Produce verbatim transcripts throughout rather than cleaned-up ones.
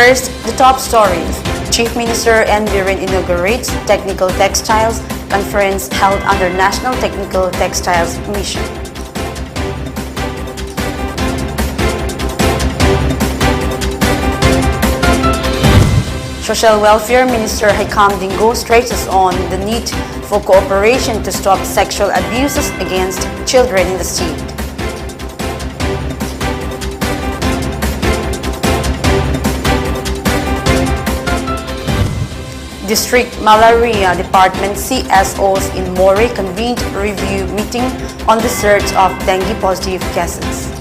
First, the top stories. Chief Minister N Biren inaugurates Technical Textiles Conference held under National Technical Textiles Mission. Social Welfare Minister Haikam Dingo stresses on the need for cooperation to stop sexual abuses against children in the state. District Malaria Department C S Os in Moreh convened review meeting on the search of dengue positive cases.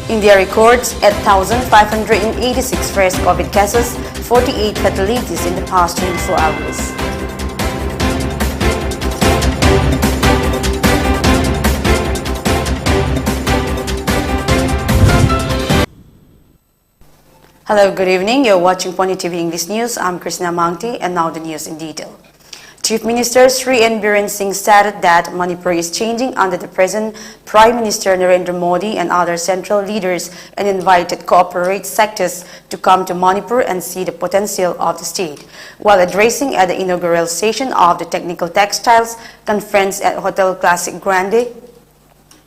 India records eight thousand five hundred eighty-six fresh COVID cases, forty-eight fatalities in the past twenty-four hours. Hello, good evening. You're watching Pony T V English News. I'm Christina Mangti, and now the news in detail. Chief Minister Shri N Biren Singh stated that Manipur is changing under the present Prime Minister Narendra Modi and other central leaders and invited corporate sectors to come to Manipur and see the potential of the state. While addressing at the inaugural session of the Technical Textiles Conference at Hotel Classic Grande,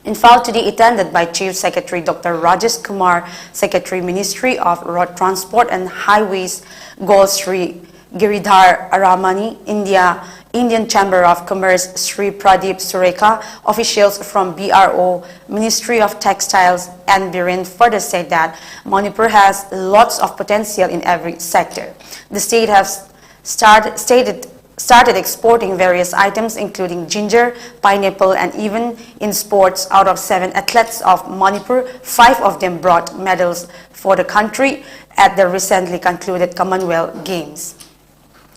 Imphal today, attended by Chief Secretary Doctor Rajesh Kumar, Secretary Ministry of Road Transport and Highways, Gol Shri Giridhar Aramani, India, Indian Chamber of Commerce, Shri Pradeep Surekha, officials from B R O, Ministry of Textiles, and Biren further said that Manipur has lots of potential in every sector. The state has start, stated, started exporting various items, including ginger, pineapple, and even in sports, out of seven athletes of Manipur, five of them brought medals for the country at the recently concluded Commonwealth Games.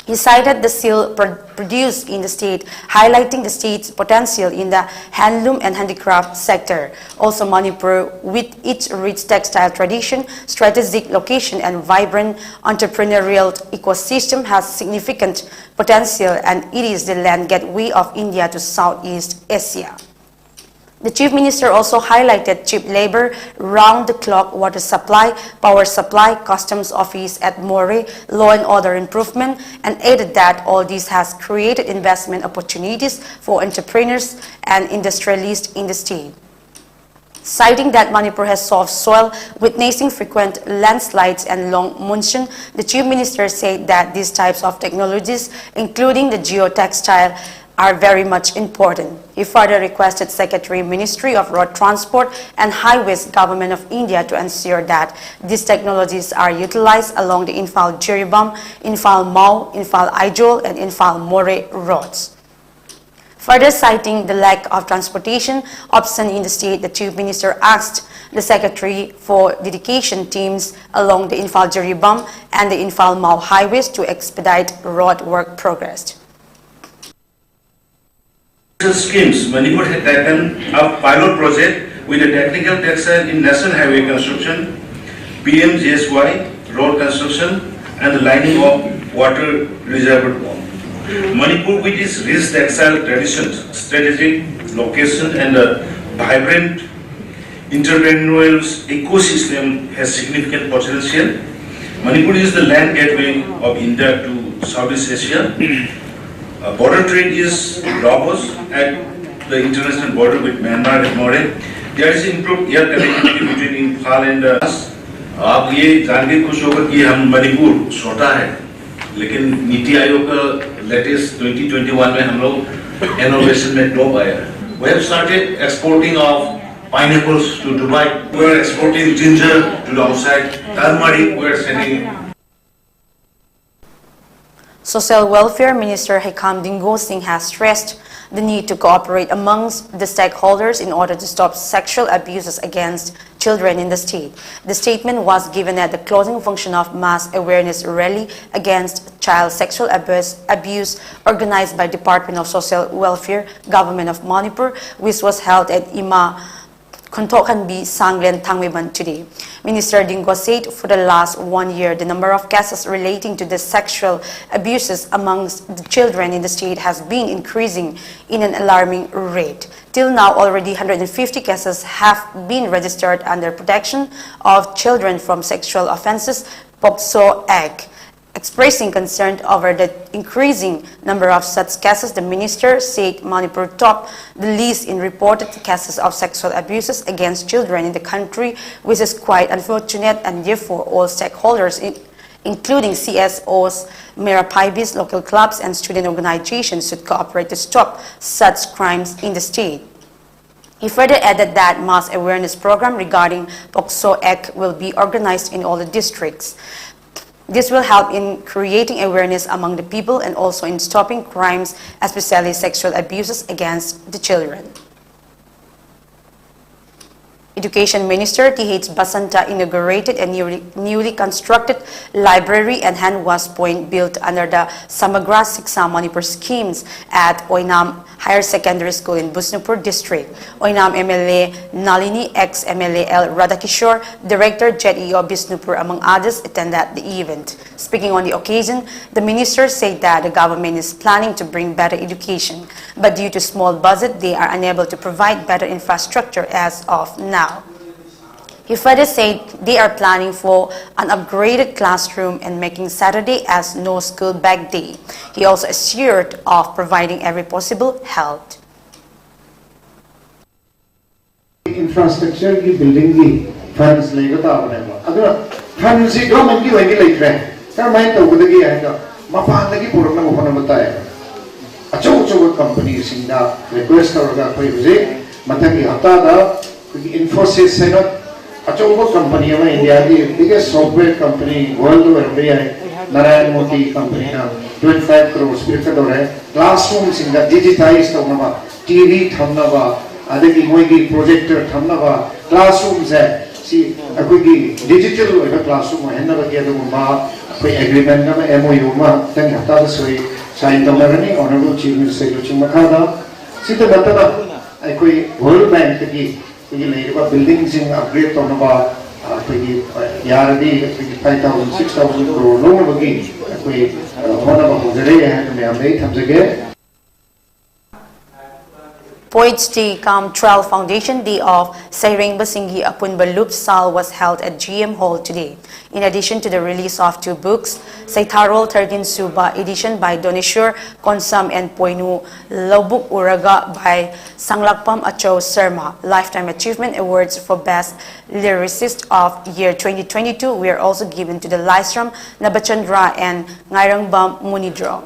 He cited the seal pro- produced in the state, highlighting the state's potential in the handloom and handicraft sector. Also, Manipur, with its rich textile tradition, strategic location, and vibrant entrepreneurial ecosystem, has significant potential, and it is the land gateway of India to Southeast Asia. The Chief Minister also highlighted cheap labor, round-the-clock water supply, power supply, customs office at Moreh, law and order improvement, and added that all this has created investment opportunities for entrepreneurs and industrialists in the state. Citing that Manipur has soft soil, witnessing frequent landslides and long monsoon, the Chief Minister said that these types of technologies, including the geotextile, are very much important. He further requested Secretary, Ministry of Road Transport and Highways, Government of India to ensure that these technologies are utilized along the Imphal Jiribam, Imphal Mao, Imphal Aizawl, and Imphal Moreh roads. Further citing the lack of transportation option in the state, the Chief Minister asked the Secretary for dedication teams along the Imphal Jiribam and the Imphal Mao highways to expedite road work progress. Schemes, Manipur had taken up pilot project with a technical textile in National Highway construction, P M G S Y road construction, and the lining of water reservoir pond. Manipur, with its rich textile traditions, strategic location, and a vibrant entrepreneurial ecosystem, has significant potential. Manipur is the land gateway of India to Southeast Asia. Uh, border trade is robust at the international border with Myanmar and Moreh. There is improved air connectivity between Imphal and uh, आप ये जान के खुश होगा कि हम मणिपुर छोटा है, लेकिन नीति आयोग का लेटेस्ट ट्वेंटी ट्वेंटी वन में हम लोग इनोवेशन में टॉप आया है. We have started exporting of pineapples to Dubai. We are exporting ginger to the outside. Turmeric we are sending. Social Welfare Minister Heikham Dingo Singh has stressed the need to cooperate amongst the stakeholders in order to stop sexual abuses against children in the state. The statement was given at the closing function of mass awareness rally against child sexual abuse, abuse organized by Department of Social Welfare, Government of Manipur, which was held at Ima Khonthokhanbi Sanglen Thangmeiban today. Minister Dingo said for the last one year, the number of cases relating to the sexual abuses amongst the children in the state has been increasing in an alarming rate. Till now, already one hundred fifty cases have been registered under Protection of Children from Sexual Offences, POCSO Act. Expressing concern over the increasing number of such cases, the minister said Manipur topped the list in reported cases of sexual abuses against children in the country, which is quite unfortunate, and therefore all stakeholders, in- including C S Os, Meira Phaibis, local clubs, and student organizations, should cooperate to stop such crimes in the state. He further added that mass awareness program regarding POCSO Act will be organized in all the districts. This will help in creating awareness among the people and also in stopping crimes, especially sexual abuses against the children. Education Minister T H Basanta inaugurated a newly, newly constructed library and hand wash point built under the Samagra Siksha Manipur schemes at Oinam Higher Secondary School in Bishnupur District. Oinam M L A Nalini, ex M L A L Radhakishore, Director Z E O Bishnupur, among others, attended the event. Speaking on the occasion, the minister said that the government is planning to bring better education, but due to small budget, they are unable to provide better infrastructure as of now. He further said they are planning for an upgraded classroom and making Saturday as no school back day. He also assured of providing every possible help. Infrastructure ꯒꯤ building ꯒꯤ funds ꯂꯩꯕ ꯇꯥꯕꯅꯦꯕ꯫ ꯑꯗꯨꯅ fund ꯁꯤ government ꯀꯤ ꯑꯣꯏꯅꯗꯤ ꯂꯩꯇ꯭ꯔꯦ꯫ ꯀꯔꯝꯍꯥꯏꯅ ꯇꯧꯒꯗꯒꯦ ꯍꯥꯏꯗ ꯃꯄꯥꯟꯗꯒꯤ ꯄꯨꯔꯛꯅꯕ ꯍꯣꯠꯅꯕ ꯇꯥꯏꯌꯦꯕ꯫ ꯑꯆꯧ ꯑꯆꯧꯕ company ꯁꯤꯡꯗ request ꯇꯧꯔꯒ ꯑꯩꯈꯣꯏ ꯍꯧꯖꯤꯛ ꯃꯊꯪꯒꯤ ꯍꯞꯇꯥꯗ ꯑꯩꯈꯣꯏꯒꯤ Infosys ꯍꯥꯏꯅ ꯑꯆꯧꯕ company ꯑꯃ, India ꯒꯤ biggest software company world ꯗ ꯑꯣꯏꯔꯝꯕ ꯌꯥꯏ, Narayana Murthy company ꯅ twenty five crores ꯄꯤꯔꯛꯀꯗꯧꯔꯦ꯫ Classroom ꯁꯤꯡꯗ digitize ꯇꯧꯅꯕ, T V ꯊꯝꯅꯕ, ꯑꯗꯒꯤ ꯃꯣꯏꯒꯤ projector ꯊꯝꯅꯕ, classroom ꯁꯦ ꯁꯤ ꯑꯩꯈꯣꯏꯒꯤ digital ꯑꯣꯏꯕ classroom ꯑꯣꯏꯍꯟꯅꯕꯒꯤ ꯑꯗꯨꯒꯨꯝꯕ ꯑꯩꯈꯣꯏ agreement ꯑꯃ, M O U ꯑꯃ ꯃꯊꯪꯒꯤ ꯍꯞꯇꯥꯗ ꯁꯣꯏ sign ꯇꯧꯅꯔꯅꯤ Honourable Chief Minister ꯒꯤ ꯂꯨꯆꯤꯡ ꯃꯈꯥꯗ꯫ ꯁꯤꯇ ꯅꯠꯇꯅ ꯑꯩꯈꯣꯏ World Bank ꯇꯒꯤ ꯑꯩꯈꯣꯏꯒꯤ ꯂꯩꯔꯤꯕ ꯕꯤꯜꯗꯤꯡꯁꯤꯡ ꯑꯞꯒ꯭ꯔꯦꯗ ꯇꯧꯅꯕ ꯑꯩꯈꯣꯏꯒꯤ ꯌꯥꯔꯗꯤ ꯑꯩꯈꯣꯏꯒꯤ five thousand six thousand crore ꯂꯧꯅꯕꯒꯤ ꯑꯩꯈꯣꯏ ꯍꯣꯠꯅꯕ ꯍꯧꯖꯔꯦ ꯍꯥꯏꯕ ꯃꯌꯥꯝꯗ ꯑꯩ ꯊꯝꯖꯒꯦ꯫ Poets Day cum twelfth Foundation Day of Seireng Basinggi Apunba Lup Sal was held at G M Hall today. In addition to the release of two books, Seitharol thirteen Suba edition by Doneshwar Konsam and Poinu Laubuk Uraga by Sanglakpam Acho Serma, Lifetime Achievement Awards for Best Lyricist of Year twenty twenty-two were also given to the Laisram Nabachandra and Ngairangbam Munidro.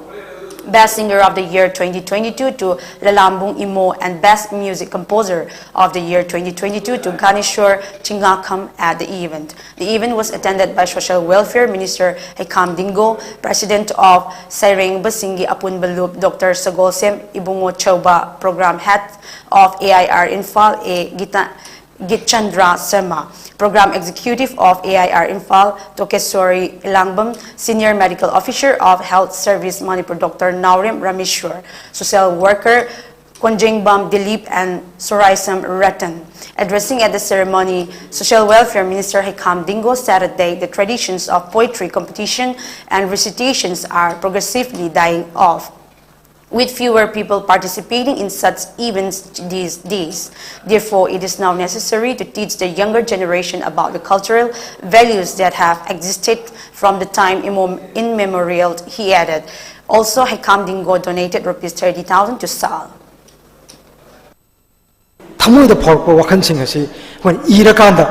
Best Singer of the Year twenty twenty-two to Lalambung Imo and Best Music Composer of the Year twenty twenty-two to Ganeshwar Chingakham at the event. The event was attended by Social Welfare Minister Hekham Dingo, President of Saireng Basingi Apunbalup, Doctor Sagolsem Ibungo Choba, Program Head of A I R Imphal, A. Gita Gitchandra Sharma, Program Executive of A I R Imphal, Tokeswari Ilangbam, Senior Medical Officer of Health Service Manipur, Doctor Naurem Rameshwar, Social Worker Konjengbam Dilip, and Soraisam Ratan. Addressing at the ceremony, Social Welfare Minister Hekham Dingo said that the traditions of poetry competition and recitations are progressively dying off, with fewer people participating in such events these days. Therefore, it is now necessary to teach the younger generation about the cultural values that have existed from the time immemorial, he added. Also, Hekham Dingo donated rupees thirty thousand to Sal. ꯊꯃꯣꯏꯗ ꯐꯥꯎꯔꯛꯄ ꯋꯥꯈꯜꯁꯤꯡ ꯑꯁꯤ ꯑꯩꯈꯣꯏꯅ ꯏꯔꯀꯥꯟꯗ,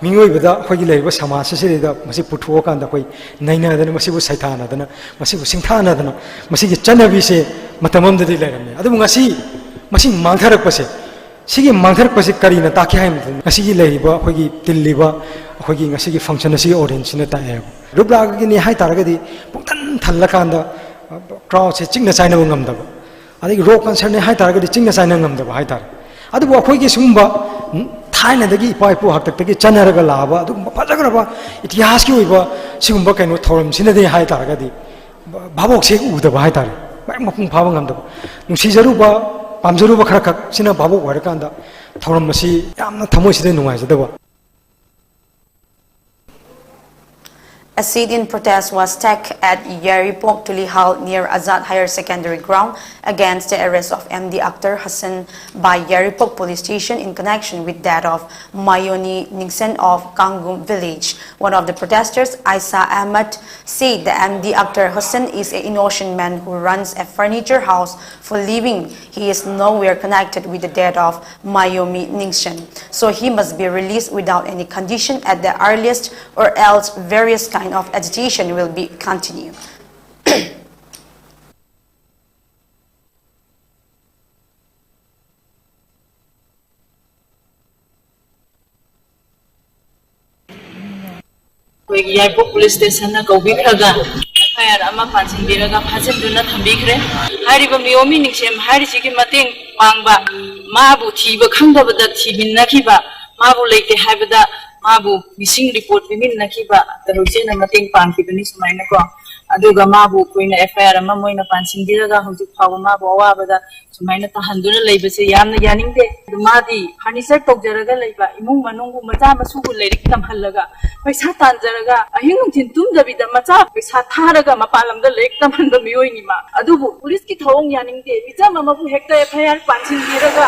ꯃꯤꯑꯣꯏꯕꯗ, ꯑꯩꯈꯣꯏꯒꯤ ꯂꯩꯔꯤꯕ ꯁꯃꯥꯖ ꯑꯁꯤꯗ ꯃꯁꯤ ꯄꯨꯊꯣꯛꯑꯀꯥꯟꯗ, ꯑꯩꯈꯣꯏ ꯅꯩꯅꯗꯅ, ꯃꯁꯤꯕꯨ ꯁꯩꯊꯥꯅꯗꯅ, ꯃꯁꯤꯕꯨ ꯁꯤꯡꯊꯥꯅꯗꯅ, ꯃꯁꯤꯒꯤ ꯆꯠꯅꯕꯤꯁꯦ ꯃꯇꯝ ꯑꯃꯗꯗꯤ ꯂꯩꯔꯝꯃꯤ꯫ ꯑꯗꯨꯕꯨ ꯉꯁꯤ ꯃꯁꯤ ꯃꯥꯡꯊꯔꯛꯄꯁꯦ, ꯁꯤꯒꯤ ꯃꯥꯡꯊꯔꯛꯄꯁꯤ ꯀꯔꯤꯅ ꯇꯥꯛꯀꯦ ꯍꯥꯏꯕ ꯃꯇꯝꯗ, ꯉꯁꯤꯒꯤ ꯂꯩꯔꯤꯕ ꯑꯩꯈꯣꯏꯒꯤ ꯇꯤꯜꯂꯤꯕ ꯑꯩꯈꯣꯏꯒꯤ ꯉꯁꯤꯒꯤ ꯐꯪꯁꯟ ꯑꯁꯤꯒꯤ ꯑꯣꯗꯤꯌꯦꯟꯁꯁꯤꯅ ꯇꯥꯛꯑꯦꯕ꯫ ꯔꯨꯞꯂꯥꯒꯤꯅꯤ ꯍꯥꯏ ꯇꯥꯔꯒꯗꯤ, ꯄꯨꯡꯊꯟ ꯊꯜꯂꯀꯥꯟꯗ ꯀ꯭ꯔꯥꯎꯗꯁꯦ ꯆꯤꯛꯅ ꯆꯥꯏꯅꯕ ꯉꯝꯗꯕ, ꯑꯗꯒꯤ ꯔꯣꯛ ꯀꯟꯁꯔꯠꯅꯦ ꯍꯥꯏ ꯇꯥꯔꯒꯗꯤ ꯆꯤꯡꯅ ꯆꯥꯏꯅ ꯉꯝꯗꯕ ꯍꯥꯏ ꯇꯥꯔꯦ꯫ ꯑꯗꯨꯕꯨ ꯑꯩꯈꯣꯏꯒꯤ ꯁꯤꯒꯨꯝꯕ ꯊꯥꯏꯅꯗꯒꯤ ꯏꯄꯥ ꯏꯄꯨ ꯍꯥꯛꯇꯛꯇꯒꯤ ꯆꯠꯅꯔꯒ ꯂꯥꯛꯑꯕ ꯑꯗꯨꯒꯨꯝꯕ ꯐꯖꯈ꯭ꯔꯕ ꯏꯇꯤꯍꯥꯁꯀꯤ ꯑꯣꯏꯕ ꯁꯤꯒꯨꯝꯕ ꯀꯩꯅꯣ ꯊꯧꯔꯝꯁꯤꯅꯗꯤ ꯍꯥꯏ ꯇꯥꯔꯒꯗꯤ ꯚꯥꯕꯣꯛꯁꯦ ꯎꯗꯕ ꯍꯥꯏ ꯇꯥꯔꯦ, ꯃꯄꯨꯡ ꯐꯥꯕ ꯉꯝꯗꯕ꯫ ꯅꯨꯡꯁꯤꯖꯔꯨꯕ ꯄꯥꯝꯖꯔꯨꯕ ꯈꯔ ꯈꯛ ꯁꯤꯅ ꯚꯥꯕꯨꯛ ꯑꯣꯏꯔꯀꯥꯟꯗ ꯊꯧꯔꯝ ꯑꯁꯤ ꯌꯥꯝꯅ ꯊꯃꯣꯏꯁꯤꯗ ꯅꯨꯡꯉꯥꯏꯖꯗꯕ꯫ A sit-in protest was taken at Yairipok Tulihal near Azad Higher Secondary Ground against the arrest of M D Akhtar Hussain by Yairipok Police Station in connection with that of Mayoni Ningsen of Kangum village. One of the protesters, Aisa Ahmed, said the M D Akhtar Hussain is an innocent man who runs a furniture house for living. He is nowhere connected with the death of Mayomi Ningsen, so he must be released without any condition at the earliest, or else various kind of agitation will be continued. ꯑꯩꯈꯣꯏꯒꯤ ꯌꯥꯏꯄꯣꯛ police ꯁ꯭ꯇꯦꯁꯟꯅ ꯀꯧꯕꯤꯈ꯭ꯔꯒ F ꯑꯥꯏ R ꯑꯃ ꯄꯥꯟꯁꯤꯟꯕꯤꯔꯒ ꯐꯥꯖꯤꯟꯗꯨꯅ ꯊꯝꯕꯤꯈ꯭ꯔꯦ꯫ ꯍꯥꯏꯔꯤꯕ ꯃꯤꯑꯣꯃꯤ ꯅꯤꯡꯁꯦꯝ ꯍꯥꯏꯔꯤꯁꯤꯒꯤ ꯃꯇꯦꯡ ꯄꯥꯡꯕ, ꯃꯥꯕꯨ ꯊꯤꯕ ꯈꯪꯗꯕꯗ ꯊꯤꯃꯤꯟꯅꯈꯤꯕ, ꯃꯥꯕꯨ ꯂꯩꯇꯦ ꯍꯥꯏꯕꯗ ꯃꯥꯕꯨ ꯃꯤꯁꯤꯡ ꯔꯤꯄꯣꯔꯠ ꯄꯤꯃꯤꯟꯅꯈꯤꯕ ꯇꯔꯨꯛꯁꯦꯅ ꯃꯇꯦꯡ ꯄꯥꯡꯈꯤꯕꯅꯤ ꯁꯨꯃꯥꯏꯅꯀꯣ꯫ ꯑꯗꯨꯒ ꯃꯥꯕꯨ ꯑꯩꯈꯣꯏꯅ ꯑꯦꯐ ꯑꯥꯏ ꯑꯥꯔ ꯑꯃ ꯃꯣꯏꯅ ꯄꯥꯟꯁꯤꯟꯕꯤꯔꯒ ꯍꯧꯖꯤꯛ ꯐꯥꯎꯕ ꯃꯥꯕꯨ ꯑꯋꯥꯕꯗ ꯁꯨꯃꯥꯏꯅ ꯇꯥꯍꯟꯗꯨꯅ ꯂꯩꯕꯁꯦ ꯌꯥꯝꯅ ꯌꯥꯅꯤꯡꯗꯦ꯫ ꯑꯗꯨ ꯃꯥꯗꯤ ꯐꯔꯅꯤꯆꯔ ꯇꯧꯖꯔꯒ ꯂꯩꯕ ꯏꯃꯨꯡ ꯃꯅꯨꯡꯕꯨ ꯃꯆꯥ ꯃꯁꯨꯕꯨ ꯂꯥꯏꯔꯤꯛ ꯇꯝꯍꯜꯂꯒ ꯄꯩꯁꯥ ꯇꯥꯟꯖꯔꯒ ꯑꯍꯤꯡ ꯅꯨꯡꯊꯤꯟ ꯇꯨꯝꯗꯕꯤꯗ ꯃꯆꯥ ꯄꯩꯁꯥ ꯊꯥꯔꯒ ꯃꯄꯥꯟ ꯂꯝꯗ ꯂꯥꯏꯔꯤꯛ ꯇꯝꯍꯟꯕ ꯃꯤꯑꯣꯏꯅꯤ ꯃꯥ꯫ ꯑꯗꯨꯕꯨ ꯄꯨꯂꯤꯁꯀꯤ ꯊꯧꯑꯣꯡ ꯌꯥꯅꯤꯡꯗꯦ꯫ ꯃꯤꯆꯝ ꯑꯃꯕꯨ ꯍꯦꯛꯇ ꯑꯦꯐ ꯑꯥꯏ ꯑꯥꯔ ꯄꯥꯟꯁꯤꯟꯕꯤꯔꯒ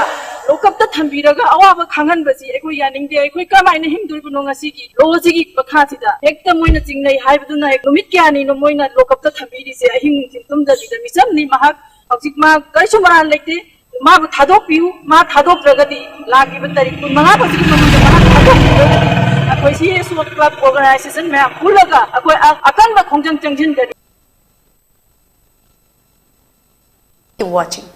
ꯂꯣꯀꯞꯇ ꯊꯝꯕꯤꯔꯒ ꯑꯋꯥꯕ ꯈꯥꯡꯍꯟꯕꯁꯤ ꯑꯩꯈꯣꯏ ꯌꯥꯅꯤꯡꯗꯦ꯫ ꯑꯩꯈꯣꯏ ꯀꯃꯥꯏꯅ ꯍꯤꯡꯗꯣꯏꯕꯅꯣ ꯉꯁꯤꯒꯤ ꯂꯣꯁꯤꯒꯤ ꯃꯈꯥꯁꯤꯗ? ꯍꯦꯛꯇ ꯃꯣꯏꯅ ꯆꯤꯡꯅꯩ ꯍꯥꯏꯕꯗꯨꯅ ꯍꯦꯛ ꯅꯨꯃꯤꯠ ꯀꯌꯥꯅꯤꯅꯣ ꯃꯣꯏꯅ ꯂꯣꯀꯞꯇ ꯊꯝꯕꯤꯔꯤꯁꯦ? ꯑꯍꯤꯡ ꯅꯨꯡꯊꯤꯟ ꯇꯨꯝꯗꯕꯤꯗ ꯃꯤꯆꯝꯅꯤ ꯃꯍꯥꯛ꯫ ꯍꯧꯖꯤꯛ ꯃꯥ ꯀꯔꯤꯁꯨ ꯃꯔꯥꯜ ꯂꯩꯇꯦ꯫ ꯃꯥꯕꯨ ꯊꯥꯗꯣꯛꯄꯤꯌꯨ꯫ ꯃꯥ ꯊꯥꯗꯣꯛꯇ꯭ꯔꯒꯗꯤ ꯂꯥꯛꯂꯤꯕ ꯇꯥꯔꯤꯛ ꯀꯨꯟꯃꯉꯥ ꯐꯥꯎꯁꯤꯒꯤ ꯃꯅꯨꯡꯗ ꯃꯍꯥꯛ ꯊꯥꯗꯣꯛꯄꯤꯔꯒꯗꯤ ꯑꯩꯈꯣꯏ ꯁꯤ ꯑꯦꯁ ꯑꯣ ꯀ꯭ꯂꯕ ꯑꯣꯔꯒꯅꯥꯏꯖꯦꯁꯟ ꯃꯌꯥꯝ ꯄꯨꯜꯂꯒ ꯑꯩꯈꯣꯏ ꯑ-, ꯑꯀꯟꯕ ꯈꯣꯡꯖꯪ ꯆꯪꯁꯤꯟꯒꯅꯤ꯫ Keep watching.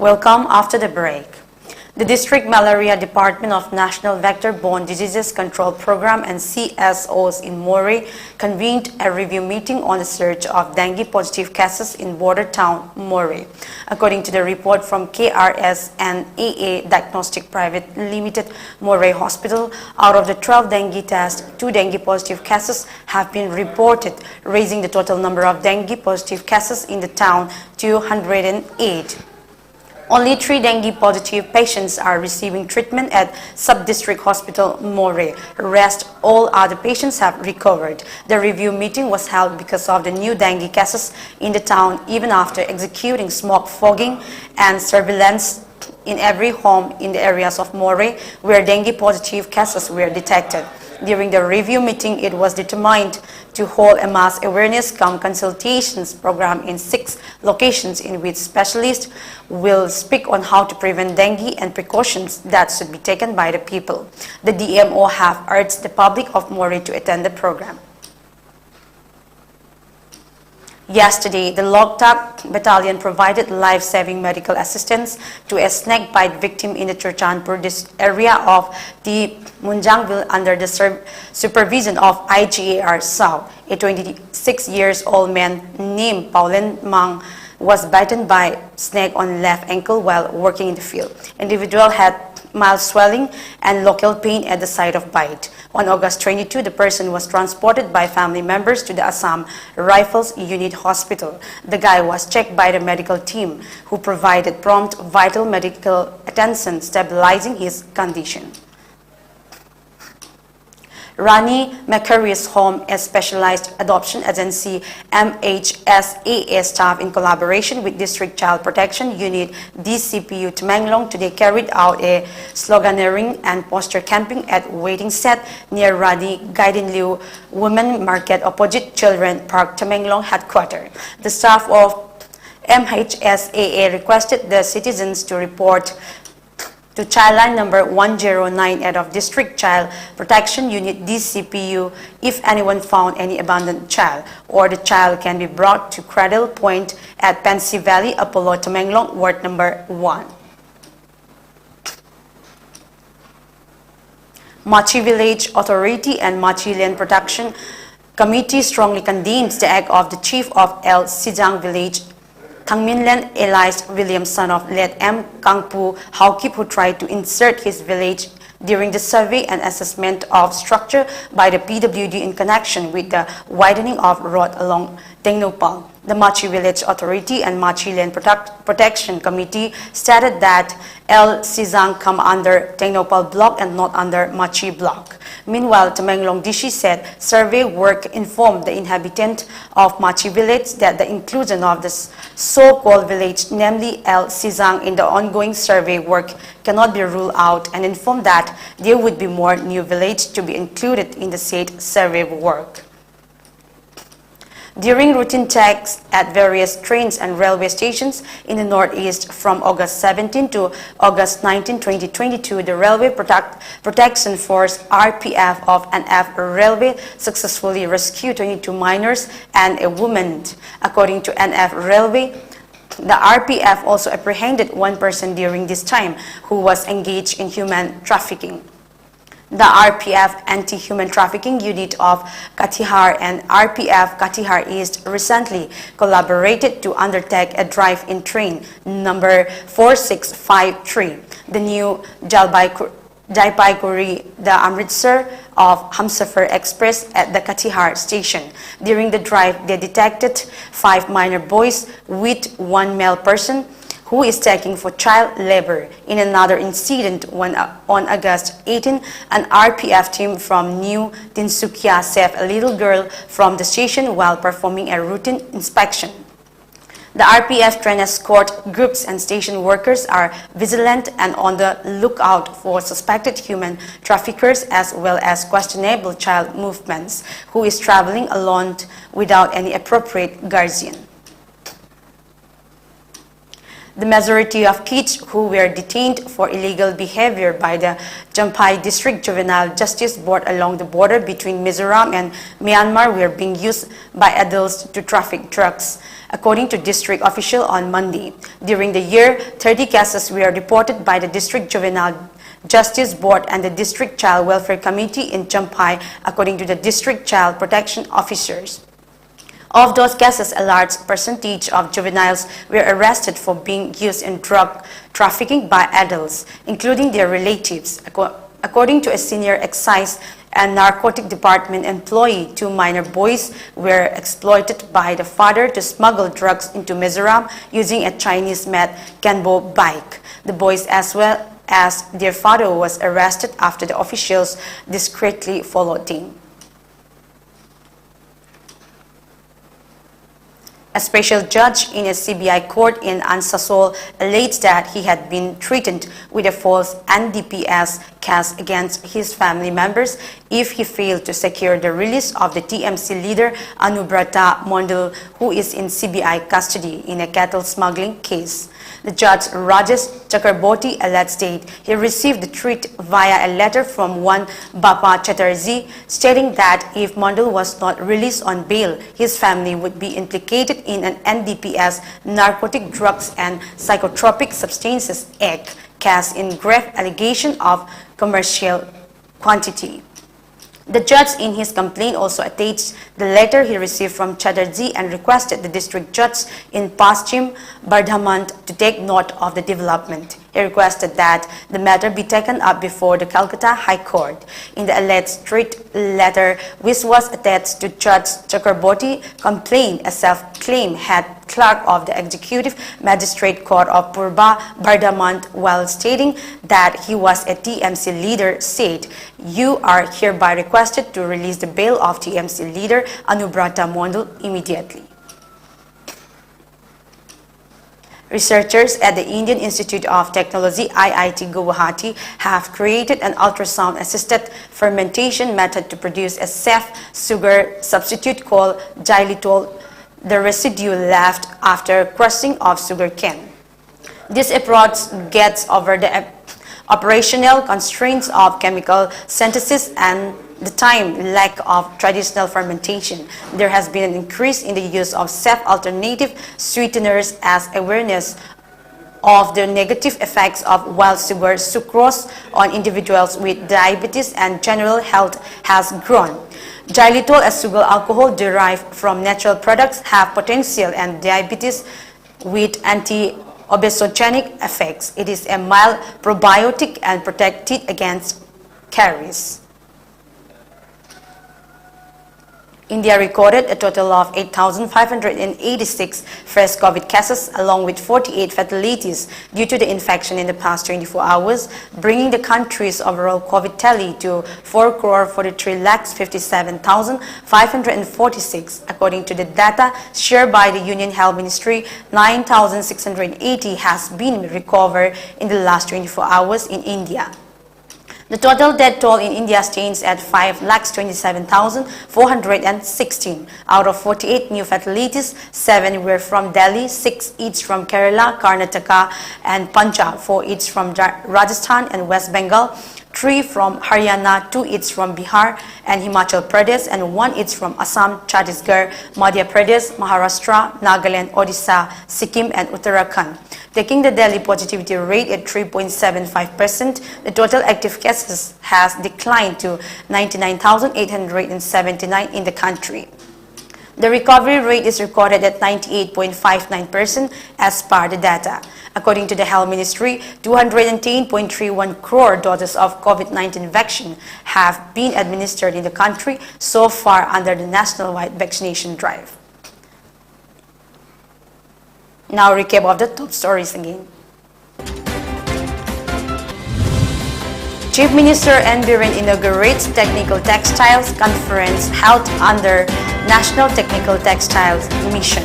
Welcome after the break. The District Malaria Department of National Vector-Borne Diseases Control Program and C S Os in Moreh convened a review meeting on the surge of dengue positive cases in border town Moreh. According to the report from K R S and A A Diagnostic Private Limited Moreh Hospital, out of the twelve dengue tests, two dengue positive cases have been reported, raising the total number of dengue positive cases in the town to one hundred eight. Only three dengue positive patients are receiving treatment at Sub-District Hospital Moreh. Rest, all other patients have recovered. The review meeting was held because of the new dengue cases in the town, even after executing smoke fogging and surveillance in every home in the areas of Moreh where dengue positive cases were detected. During the review meeting, it was determined to hold a mass awareness cum consultations program in six locations in which specialists will speak on how to prevent dengue and precautions that should be taken by the people. The D M O have urged the public of Moreh to attend the program. Yesterday, the Loktak Battalion provided life-saving medical assistance to a snake bite victim in the Churachandpur dis-, area of the Munjanville under the sur-, supervision of I G A R South. A twenty-six years old man named Paulin Mang was bitten by snake on left ankle while working in the field. Individual had mild swelling and local pain at the site of bite. On August twenty-two, the person was transported by family members to the Assam Rifles Unit Hospital. The guy was checked by the medical team, who provided prompt vital medical attention, stabilizing his condition. Rani Macquarie's home, a specialized adoption agency, M H S A A staff in collaboration with District Child Protection Unit, D C P U Tamenglong, today carried out a sloganeering and poster camping at waiting shed near Rani Gaidinliu Women Market opposite Children Park, Tamenglong headquarters. The staff of M H S A A requested the citizens to report to Childline number one zero nine eight of District Child Protection Unit, D C P U, if anyone found any abandoned child, or the child can be brought to Cradle Point at Pansy Valley, Apollo, Tamenglong, Ward number one. Machi Village Authority and Machi Land Protection Committee strongly condemns the act of the chief of El Sijang Village, Thangminlen, alias William, son of late M Kangpu Haokip, who tried to insert his village during the survey and assessment of structure by the P W D in connection with the widening of road along Tengnoupal. The Machi Village Authority and Machi Land Protect- Protection Committee stated that El Sijang come under Tengnoupal block and not under Machi block. Meanwhile, Tamenglong D C said survey work informed the inhabitant of Machi village that the inclusion of the s- so-called village, namely El Sijang, in the ongoing survey work cannot be ruled out and informed that there would be more new village to be included in the said survey work. During routine checks at various trains and railway stations in the Northeast from August seventeen to August nineteen, twenty twenty-two, the Railway Protect- Protection Force, R P F, of N F Railway successfully rescued twenty-two minors and a woman. According to N F Railway, the R P F also apprehended one person during this time who was engaged in human trafficking. The R P F Anti-Human Trafficking Unit of Katihar and R P F Katihar East recently collaborated to undertake a drive in train number four six five three, the new Jalbaiku- Jalpaiguri, the Amritsar of Hamsafar Express at the Katihar station. During the drive, they detected five minor boys with one male person who is taken for child labor. In another incident, when, uh, on August eighteen, an R P F team from New Tinsukia saved a little girl from the station while performing a routine inspection. The R P F trained escort groups and station workers are vigilant and on the lookout for suspected human traffickers as well as questionable child movements who is traveling alone without any appropriate guardian. The majority of kids who were detained for illegal behavior by the Champhai District Juvenile Justice Board along the border between Mizoram and Myanmar were being used by adults to traffic drugs, according to district official on Monday. During the year, thirty cases were reported by the District Juvenile Justice Board and the District Child Welfare Committee in Champhai, according to the district child protection officers. Of those cases, a large percentage of juveniles were arrested for being used in drug trafficking by adults, including their relatives. Acco- According to a senior excise and narcotic department employee, two minor boys were exploited by the father to smuggle drugs into Mizoram using a Chinese-made Kenbo bike. The boys, as well as their father, was arrested after the officials discreetly followed them. A special judge in a C B I court in Ansasol alleged that he had been threatened with a false N D P S case against his family members if he failed to secure the release of the T M C leader Anubrata Mondal, who is in C B I custody in a cattle smuggling case. The judge, Rajesh Chakraborty, alleged that he received the threat via a letter from one Bapa Chatterjee, stating that if Mondal was not released on bail, his family would be implicated in an N D P S, Narcotic Drugs and Psychotropic Substances Act case in grave allegation of commercial quantity. The judge in his complaint also attached the letter he received from Chatterjee and requested the district judge in Paschim Bardhaman to take note of the development. He requested that the matter be taken up before the Calcutta High Court. In the alleged threat letter, which was attached to Judge Chakraborty, complained a self-claimed head clerk of the Executive Magistrate Court of Purba Bardhaman, while stating that he was a T M C leader, said, "You are hereby requested to release the bail of T M C leader Anubrata Mondal immediately." Researchers at the Indian Institute of Technology, I I T Guwahati, have created an ultrasound-assisted fermentation method to produce a safe sugar substitute called xylitol, the residue left after crushing of sugarcane. This approach gets over the op- operational constraints of chemical synthesis and the time lack of traditional fermentation. There has been an increase in the use of safe alternative sweeteners as awareness of the negative effects of wild sugar sucrose on individuals with diabetes and general health has grown. Xylitol, a sugar alcohol derived from natural products, have potential and diabetes with anti-obesogenic effects. It is a mild probiotic and protected against caries. India recorded a total of eight thousand five hundred eighty-six fresh COVID cases, along with forty-eight fatalities due to the infection in the past twenty-four hours, bringing the country's overall COVID tally to four crore forty-three lakhs fifty-seven thousand five hundred forty-six. According to the data shared by the Union Health Ministry, nine thousand six hundred eighty has been recovered in the last twenty-four hours in India. The total death toll in India stands at five lakhs twenty-seven thousand four hundred sixteen. Out of forty-eight new fatalities, seven were from Delhi, six each from Kerala, Karnataka, and Punjab, four each from Ja- Rajasthan and West Bengal, three from Haryana, two each from Bihar and Himachal Pradesh, and one each from Assam, Chhattisgarh, Madhya Pradesh, Maharashtra, Nagaland, Odisha, Sikkim, and Uttarakhand, taking the daily positivity rate at three point seven five percent. The total active cases has declined to ninety-nine thousand eight hundred seventy-nine in the country. The recovery rate is recorded at ninety-eight point five nine percent as per the data. According to the Health Ministry, two hundred ten point three one crore doses of COVID nineteen vaccine have been administered in the country so far under the nationwide vaccination drive. Now, recap of the top stories again. Chief Minister N Biren inaugurates Technical Textiles Conference held under National Technical Textiles Mission.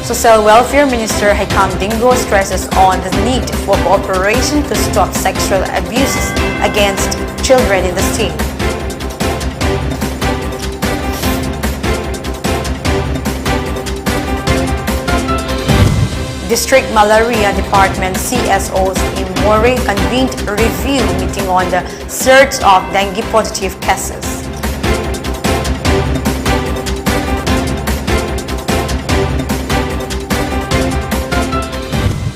Social Welfare Minister Haikam Dingo stresses on the need for cooperation to stop sexual abuses against children in the state. District Malaria Department C S Os in Moreh convened review meeting on the surge of dengue positive cases.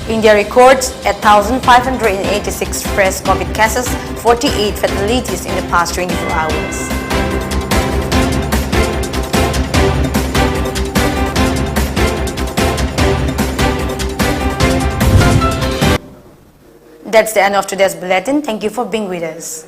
India records one thousand five hundred eighty-six fresh COVID cases, forty-eight fatalities in the past twenty-four hours. That's the end of today's bulletin. Thank you for being with us.